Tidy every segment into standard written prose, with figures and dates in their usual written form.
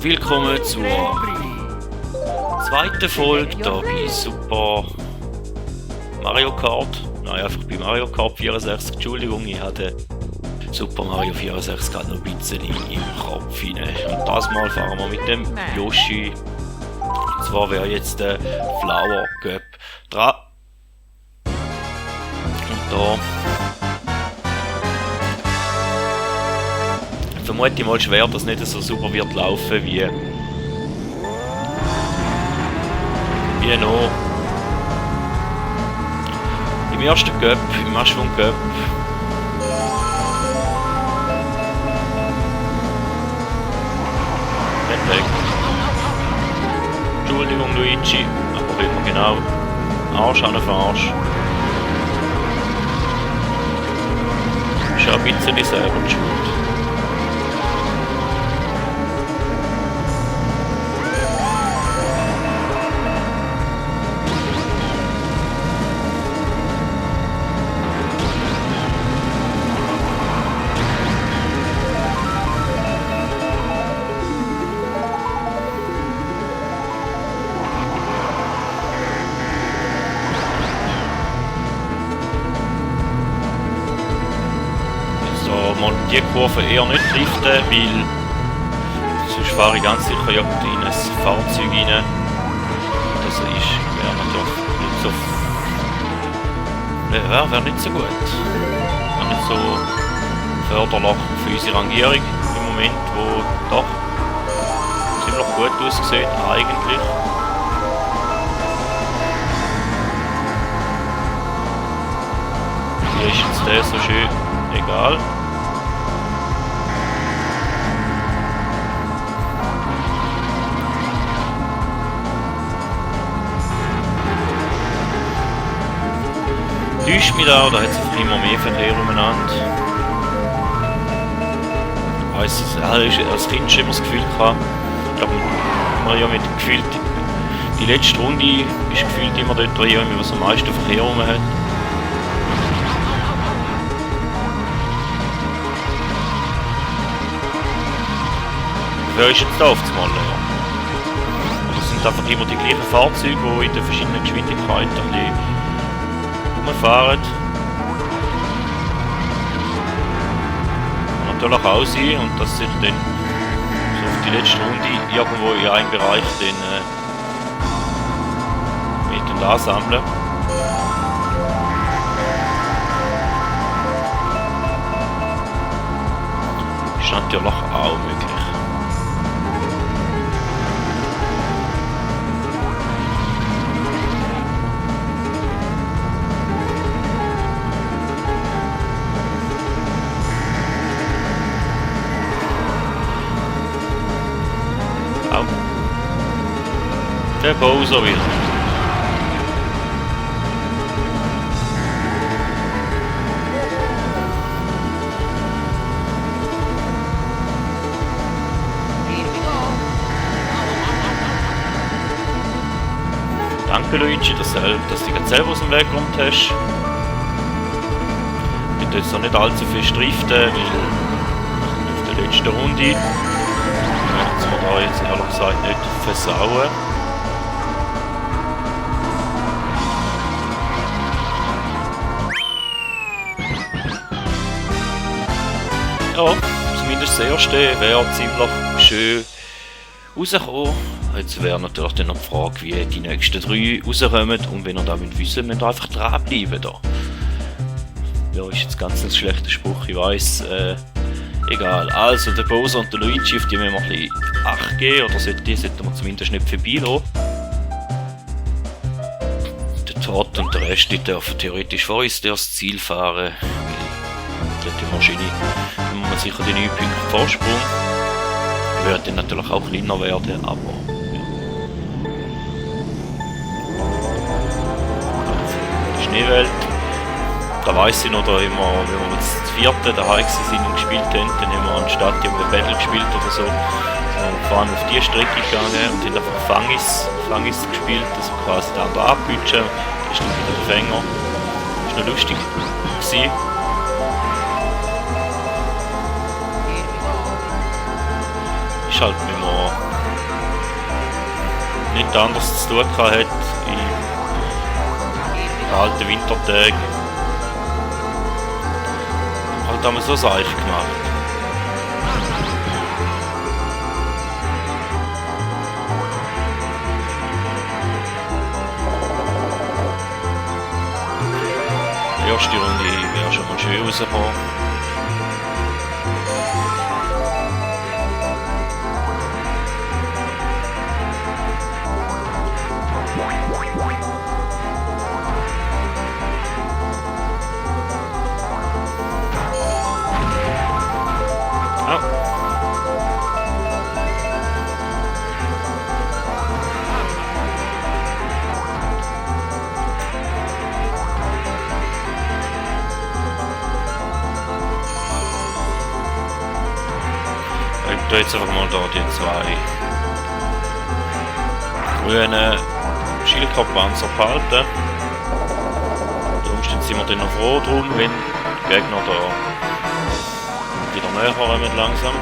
Willkommen zur zweiten Folge hier bei Super Mario Kart. Nein, einfach bei Mario Kart 64. Entschuldigung, ich hatte Super Mario 64 gerade noch ein bisschen im Kopf rein. Und das Mal fahren wir mit dem Yoshi. Und zwar wäre jetzt der Flower Cup dran. Und da vermute ich mal schwer, dass es nicht so super wird laufen wie noch im ersten Cup, im Aschwung Cup. Renn weg. Entschuldigung Luigi, aber immer genau. Arsch an den Arsch. Ist ja ein bisschen selber die Schuld. Die Kurve eher nicht driften, weil sonst fahre ich ganz sicher in ein Fahrzeug rein. Das wäre natürlich nicht so... wäre nicht so gut. Wäre nicht so förderlich für unsere Rangierung im Moment, wo doch ziemlich gut aussieht eigentlich. Hier ist jetzt der so schön egal. Täuscht mich da hat es einfach immer mehr Verkehr umeinander. Als Kind schon immer das Gefühl gehabt, ich glaube, man ja mit gefühlt, die letzte Runde ist gefühlt immer dort, wo es am meisten Verkehr rum hat. Wer ist jetzt da auf das Mal? Oder sind einfach immer die gleichen Fahrzeuge, die in den verschiedenen Geschwindigkeiten ein bisschen rumfahren. Kann natürlich auch sein, und dass sich dann so auf die letzte Runde irgendwo in einem Bereich den mit und ansammeln. Ist natürlich auch möglich. Der Bowser wieder. Danke Luigi, dass du dich selber aus dem Weg geräumt hast. Ich will jetzt noch nicht allzu viel driften, weil auf der letzten Runde ich möchte es mir da jetzt ehrlich gesagt nicht versauen. Ja, zumindest das erste wäre ziemlich schön rausgekommen. Jetzt wäre natürlich dann noch die Frage, wie die nächsten 3 rauskommen, und wenn ihr damit wissen, müsst ihr einfach dranbleiben da. Ja, ist jetzt ganz ein schlechter Spruch, ich weiss. Egal, also der Bowser und der Luigi, auf die müssen wir ein bisschen Acht geben, oder die sollten wir zumindest nicht vorbeilassen. Der Todd und der Rest, die dürfen theoretisch vor uns das Ziel fahren. Die Maschine, dann muss man sicher die 9 Punkte Vorsprung. Wird dann natürlich auch kleiner werden, aber ja. Die Schneewelt, da weiss ich noch, da immer, wenn wir jetzt das 4. daheim sind und gespielt haben, dann haben wir anstatt ein Battle gespielt oder so, wir fahren auf die Strecke gegangen und haben einfach Fangis gespielt, dass wir quasi da abbütschen, das ist dann wieder der Fänger. Das war noch lustig gewesen. Ist halt, wenn man nicht anders zu tun hat in kalten Wintertagen. Halt haben wir so Seich gemacht. Die erste Runde wäre schon mal schön rausgekommen. Ich tue jetzt einfach mal hier die zwei grünen Schildkrötenpanzer behalten. Unter Umständen sind wir dann noch froh drum, wenn die Gegner da wieder näher kommen langsam.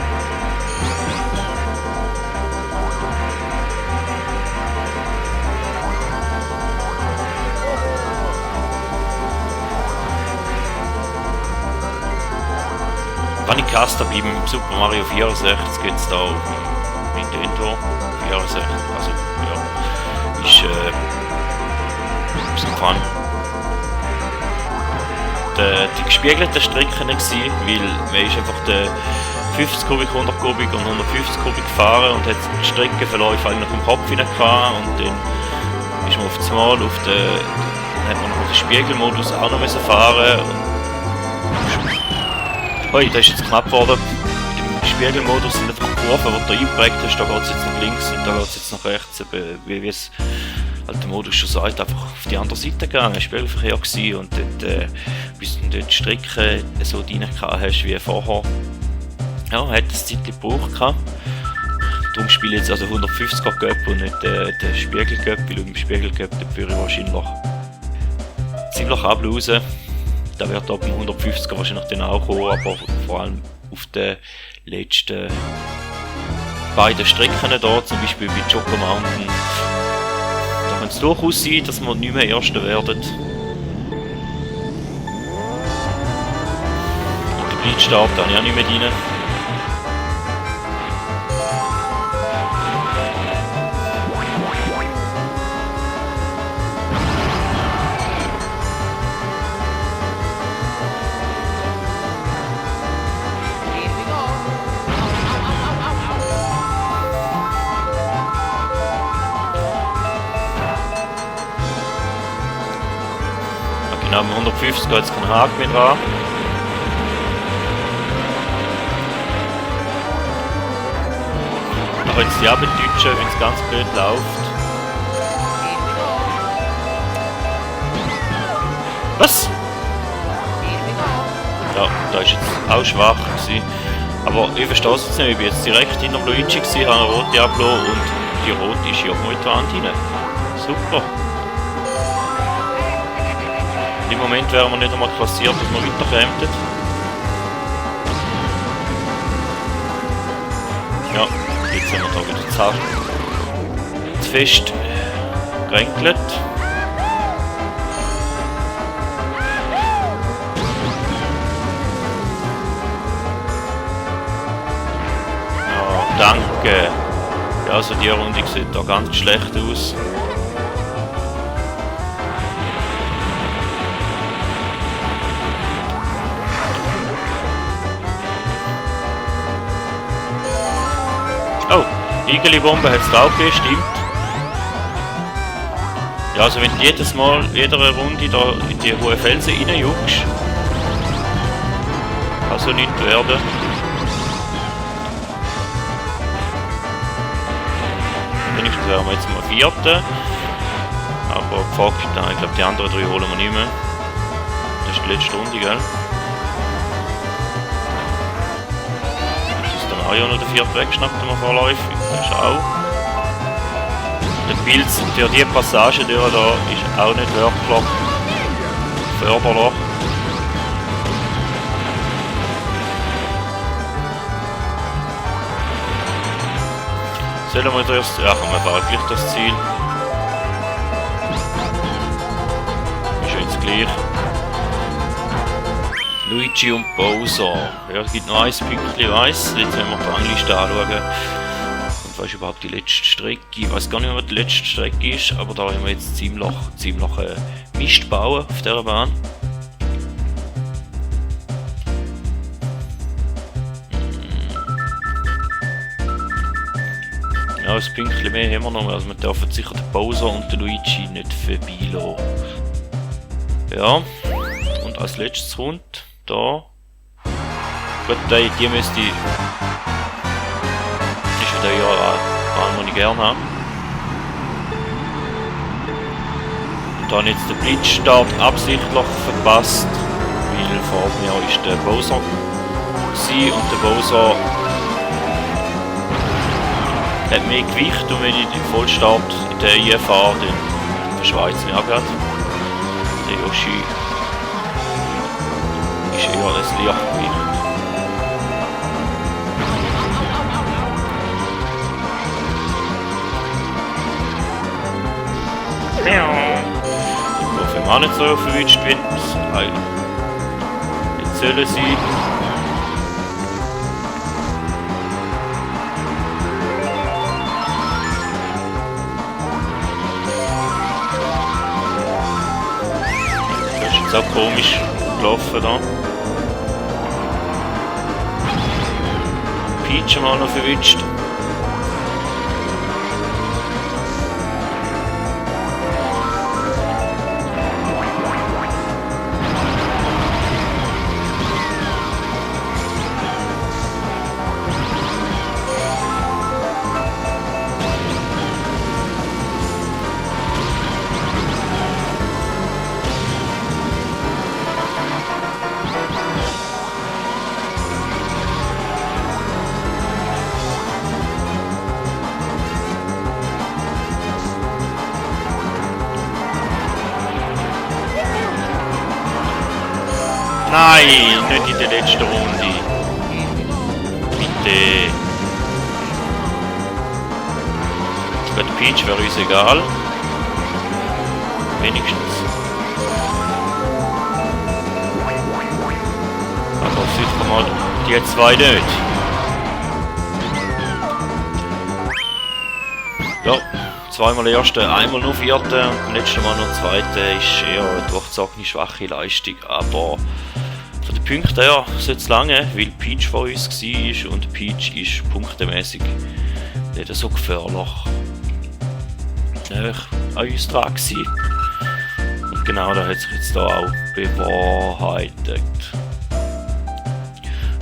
Wenn ich gehasst habe, im Super Mario 64 gibt es da auf Nintendo 64, also ja, ist so gefallen. Die gespiegelten Strecken gewesen, weil man ist einfach den 50 Kubik, 100 Kubik und 150 Kubik gefahren und hat die Streckenverläufe eigentlich im Kopf hinein gehabt und dann ist man auf das Mal auf den, dann hat man noch den Spiegelmodus auch noch fahren und ui, das ist jetzt knapp geworden. Im Spiegelmodus sind einfach Kurven, die du eingeprägt hast, da geht es jetzt nach links und da geht es jetzt nach rechts, wie es halt der Modus schon sagt, einfach auf die andere Seite gegangen, Spiegelverkehr gewesen und dort, bis du dort die Strecke so rein hast wie vorher, ja, hat es Zeit gebraucht gehabt. Darum spiele ich jetzt also 150er Cup und nicht den Spiegel Cup, weil im Spiegel Cup würde ich wahrscheinlich ziemlich ablausen. Da wird ab dem 150er wahrscheinlich dann auch kommen, aber vor allem auf den letzten beiden Strecken hier, zum Beispiel bei Choco Mountain, da kann es durchaus sein, dass wir nicht mehr Erster werden. Und der Blitzstart da habe ich auch nicht mehr rein. Genau, mit 150 geht jetzt kein Haken mehr dran. Da jetzt die Abenddeutschen, wenn es ganz blöd läuft. Was? Ja, da ist jetzt auch schwach gewesen. Aber ich verstehe es jetzt nicht, ich bin jetzt direkt hinter dem Luigi gewesen, habe eine rote abgelassen und die rote ist ja auch mit der Wand rein. Super. Im Moment wären wir nicht einmal klassiert, dass wir weiterkämen. Ja, jetzt haben wir da wieder zu fest geränkelt. Ja, danke. Ja, also die Runde sieht da ganz schlecht aus. Oh, Igeli-Bombe hat es auch gegeben, stimmt. Ja, also wenn du jedes Mal, jeder Runde da in die hohen Felsen reinjuckst, kann so nichts werden. Wenigstens wären wir jetzt mal Vierte. Aber gefragt, ich glaube die anderen drei holen wir nicht mehr. Das ist die letzte Runde, gell? Ah ja, noch der vierte weggeschnappt, den wir vorläufig. Das ist auch. Der Pilz durch die Passage durch da ist auch nicht wirklich förderlich. Zählen wir das. Ja, komm, wir fahren gleich das Ziel. Ist ja jetzt gleich. Luigi und Bowser. Ja, es gibt noch ein Pünktchen, weiss. Jetzt haben wir die Rangliste anschauen. Und was ist überhaupt die letzte Strecke? Ich weiß gar nicht mehr, was die letzte Strecke ist, aber da haben wir jetzt ziemlich Mist bauen auf dieser Bahn. Ja, ein Pünktchen mehr haben wir noch, also wir dürfen sicher den Bowser und den Luigi nicht vorbeilassen. Ja, und als letztes kommt da. Gut, die müsste. Ist wieder ja Bahn, die ich gerne habe. Und dann jetzt den Blitzstart absichtlich verpasst, weil vor mir ist der Bowser gewesen und der Bowser hat mehr Gewicht und wenn ich den Vollstart in der einfahre, dann verschweizt mich auch gerade. Der Yoshi ist eher das Lichtgewicht. Ich hoffe, ich habe nicht so verwünscht, wie es eigentlich jetzt sollen sein. Das ist jetzt auch komisch gelaufen da. Peach mal noch verwünscht. Nein, nicht in der letzten Runde. Bitte. Gut, Peach wäre uns egal. Wenigstens. Aber sicher mal die zwei nicht. Ja, zweimal erste, einmal nur vierte und beim letzten Mal noch zweite ist eher eine durchgezogene schwache Leistung, aber von den Punkten her sollte es lange, weil Peach vor uns war und Peach ist punktemäßig nicht so gefährlich an uns dran gewesen. Und genau das hat sich jetzt hier auch bewahrheitet.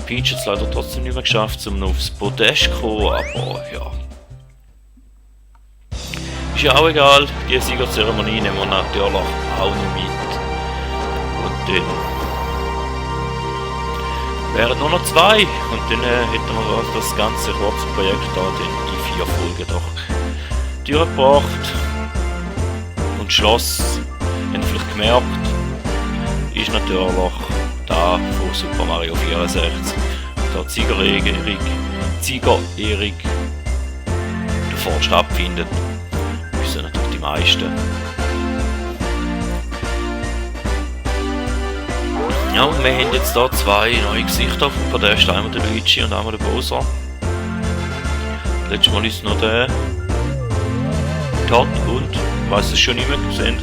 Peach hat es leider trotzdem nicht mehr geschafft, um noch aufs Podest zu kommen, aber ja. Ist ja auch egal, die Siegerzeremonie nehmen wir natürlich auch noch mit. Und dann wären nur noch zwei und dann hätten wir das ganze kurze Projekt da dann in 4 Folgen doch durchgebracht. Und Schloss, haben ihr vielleicht gemerkt, ist natürlich da von Super Mario 64. Da die Siegerehrung davor stattfindet, wissen natürlich die meisten. Ja, und wir haben jetzt hier 2 neue Gesichter auf dem Podest, einmal der Luigi und einmal der Bowser. Letztes Mal ist noch der Todd und ich weiss es schon nicht mehr gesehen.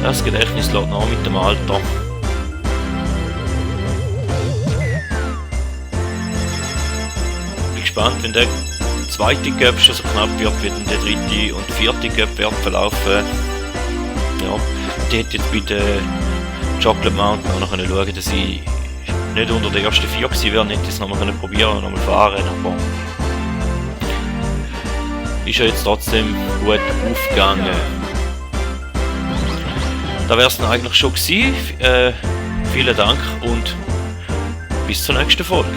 Das Gedächtnis lädt nach mit dem Alter. Ich bin gespannt, wenn der zweite Cup schon so knapp wird, wie der dritte und vierte Cup wird verlaufen. Ja, die hätte jetzt bei der Chocolate Mountain auch noch schauen, dass ich nicht unter den ersten 4 gewesen wäre, hätte ich es nochmal probieren und nochmal fahren, aber ist ja jetzt trotzdem gut aufgegangen. Da wäre es dann eigentlich schon gewesen. Vielen Dank und bis zur nächsten Folge.